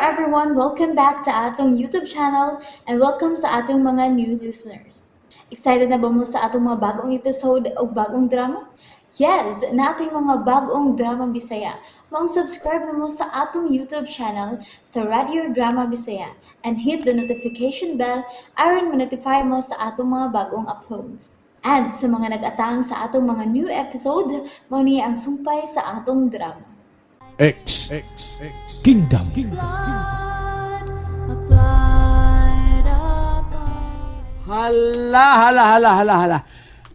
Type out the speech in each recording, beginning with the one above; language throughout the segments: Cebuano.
everyone! Welcome back to atong YouTube channel and welcome sa atong mga new listeners. Excited na ba mo sa atong mga bagong episode o bagong drama? Yes, naa tay mga bagong drama Bisaya. Maong subscribe na mo sa atong YouTube channel sa Radio Drama Bisaya and hit the notification bell aron ma-notify mo sa atong mga bagong uploads. And sa mga nag-atang sa atong mga new episode, mao ni ang sumpay sa atong drama. X, Kingdom. Hala, hala, hala, hala, hala.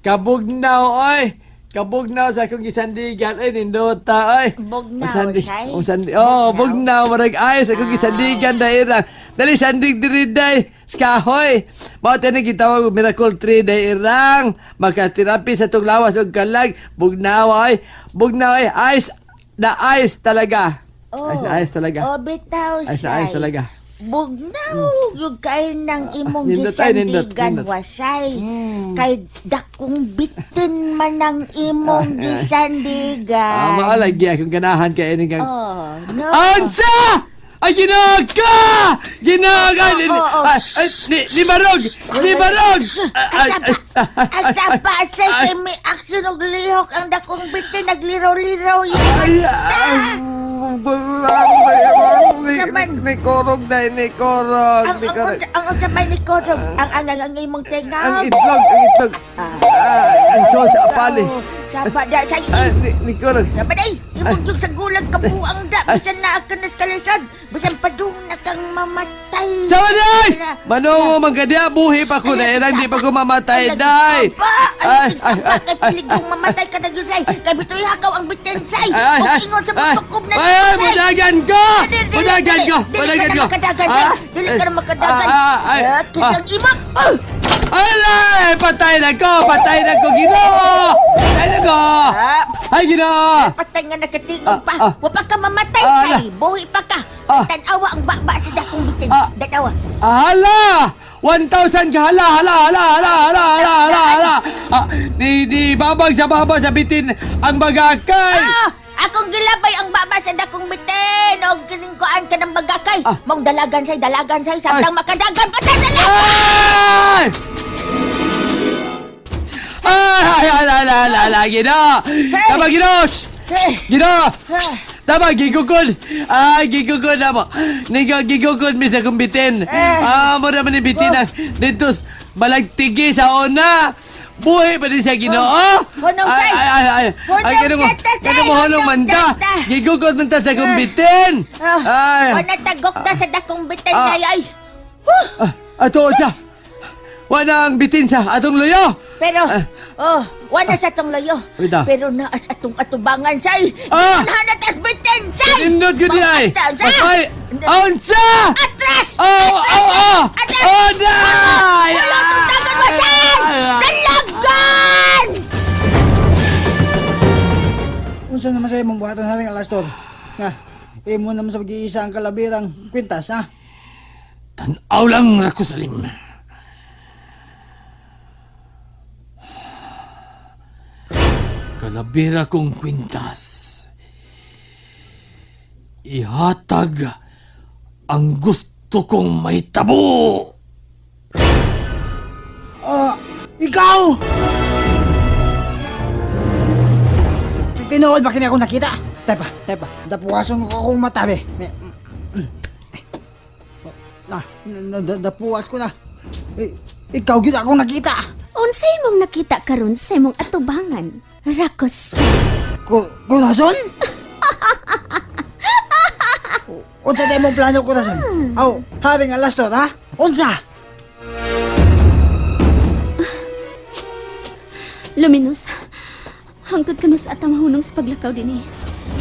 Kabugnaw, oy. Kabugnaw sa akong gisandigan. Ay, nindota, oy. Bugnaw, Sandi, say? Oh, sandi, oh, bugnaw. Marag ay sa akong gisandigan dairang. Dali, sandig diri, day. Skahoy. Mao tani gitawag og Miracle Tree dairang. Makaterapi sa tong lawas og kalag. Bugnaw, oy. Bugnaw, oy. Ice, na ice talaga. Ice na ice talaga. Oh, bitaw, Ice na ice say. talaga. Bugnaw, yung kay ng imong Nindot ay, nindot, gisandigan, nindot. wasay. Kay dakong bitin man ang imong gisandigan. Ah, mao lagi akong ganahan kay ini kang Oh, no. Ansa! Ay, ginaga! Ginaga! Oo, oo, oo. Ay, ay, ni Barog! Ni Barog! Ay, ay, ay, Ang saba, say, kay may action og lihok ang dakong bitin, nagliro-liro yan. ay, ay, ni Korog na, ni Korog, Ang ni ang Korog. ang unsa may ni Korog, ang imong tingaw. Ang itlog, ang itlog. Ah, ang sauce, apali. Oh, saba da, say, Ah, ni Korog. Dapat ay, imong yung sa gulag kabuang da, bisan na ka na sa kalisod, bisan padung na kang mamatay. Sama day! Manungo man ka diya, buhi pa ko na, irang di pa ko mamatay, day! Ba! Ay, Ay, ay, ay, ay, piligong mamatay ka na yun, say. Kay bitoy hakaw ang bitin, say. Ay, Ug ay, ingon sa ay, pagtukob na ay, ay, dito, say. mudagan ko! Dili, dili, Mudagan dili, ko! dili ka Mudagan na ko! makadagan, say. Ah, Dili ka na makadagan. ah, ah, ay, Ah, kitang imong. Ah! Alay! Patay na ko! Patay na ko, Ginoo! Patay na ko! Ah, Ay, Ginoo! patay nga nakatingog pa. Ah, ah. Wa pa ka mamatay, Ah, say. Buhi pa ka. Ah. Tanawa ang baba sa dakong bitin. Ah. Tanawa. Hala! 1,000 ka! Hala, hala, hala, hala, hala, hala, hala, hala! Ah, di babag sa baba sa bitin ang bagakay! Ah, akong gilabay ang baba sa dakong bitin. Og kining kuan ka ng bagakay. Ah. Mong dalagan say, dalagan say, samtang Ay. makadagan pa sa dalagan. Ay! Ay, ay, ay, ay, ay, ay, ay, Ginoo! Tama, Ginoo! Shh! Shh! Ginoo! Shh! Tama, gigugod! Ay, gigugod na mo! Nigo, gigugod, mi sa kong bitin! Ah, mo naman ni bitin na dito, balagtigi sa una! Buhi pa din siya, Ginoo! Hunong, Ay, say! ay, ay, ay! Ay, Hunong, ganun mo, say, say! ganun mo, hunong Hunong, manta! say, say! Gigugod man ta sa kong bitin! Ah, Ay! wala tagok na sa dakong bitin Ah. ay ay. Huh! Ah, ato siya! Wala ang bitin sa atong luyo! Pero, Ah. oh, wala sa atong layo. Wait ah. Pero naas atong atubangan, say. Ah! Nahanat as bitin, say! Nindot ko di ay! Mangkanta, say! Patay! Unsa! Atras! Oh, oh, oh! Atras! Oh, day! Wala itong dagan mo, say! Dalagan! Unsa naman sa imong buhaton haring Alastor? Nga, imo naman sa pag-iisa ang kalabirang kwintas, ha? Tanaw lang, Rakusalim. Kalabira kong kwintas. Ihatag ang gusto kong mahitabo! Ah, ikaw! Tinuod ba kini ako nakita? Tepa, tepa, dapuwason ko akong mata, be. Na, na, na, dapuwas ko na. Eh, ikaw gyud akong nakita. Unsay mong nakita karon sa imong atubangan? Rakos. Kurason? Unsa day mong plano, Kurason? Aw, haring Alastor, ha? Unsa? Luminous. Hangtod kanus at mahunong sa paglakaw dinhi.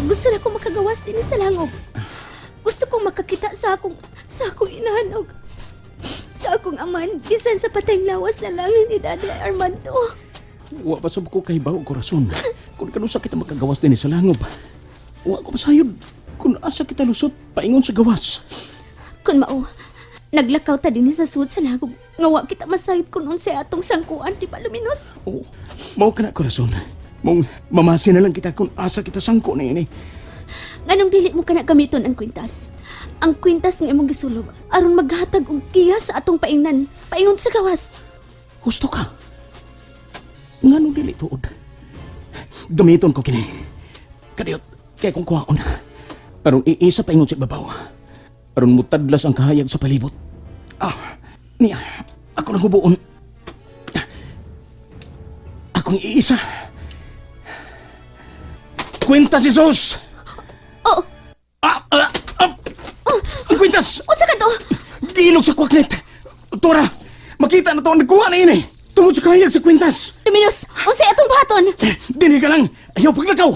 Gusto na ko makagawas dinhi sa langob. Gusto kong makakita sa akong inahan og sa akong aman bisan sa patayng lawas na lang ni Daddy Armando. Wa pa sab ko kahibaw korason. Kung kanusa kita makagawas dinhi sa langob. Wa ko masayod kung asa kita lusot paingon sa gawas. Kun mao, naglakaw ta dinhi sa sud sa langob nga wa kita masayod kun unsay atong sangkuan, di ba, Luminos? Oo, mao ka na korason. Mong mamasi na lang kita kung asa kita sangko na ini. Nganong dili mo kana gamiton ang kwintas? Ang kwintas nga imong gisulob aron maghatag og giya sa atong paingnan, paingon sa gawas. Husto ka. Nganong dili tuod? Gamiton ko kini. Kadiyot, kay kong kuhaon. Aron iisa paingon sa ibabaw. Aron mutadlas ang kahayag sa palibot. Ah, niya, ako nang hubuon. Akong iisa. Kwintas, Jesus! Oh, Ah, ah, ah! Ang kwintas! unsa ka to? Gilog sa kwaknet! Tora! Makita na to ang nagkuha na ini! Tungod sa kahayag sa kwintas! Luminos, unsay atong buhaton? Dinhi ka lang! Ayaw paglakaw!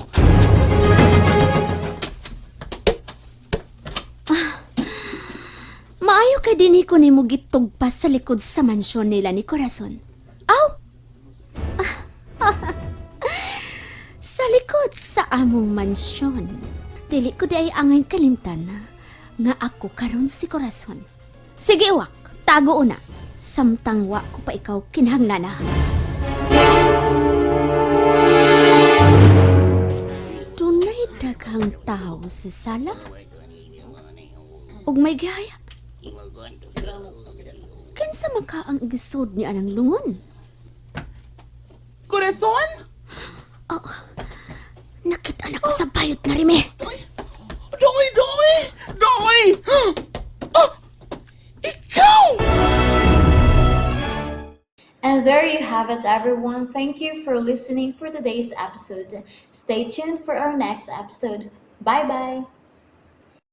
Maayo ka dinhi ko nimo gitugpas sa likod sa mansyon nila ni Corazon. Aw! Sa likod sa among mansyon. Dili ko di ay angay kalimtan nga ako karon si Corazon. Sige wak, tago una. Samtang wa ko pa ikaw kinhanglana. Dunay daghang tao sa sala. Ug may gihaya. Kinsa man ka ang gisod niya ang lungon? Corazon? Nakita na ko sa bayot na rime. Doy, doy! Doy! Ah! Ikaw! And there you have it, everyone. Thank you for listening for today's episode. Stay tuned for our next episode. Bye bye.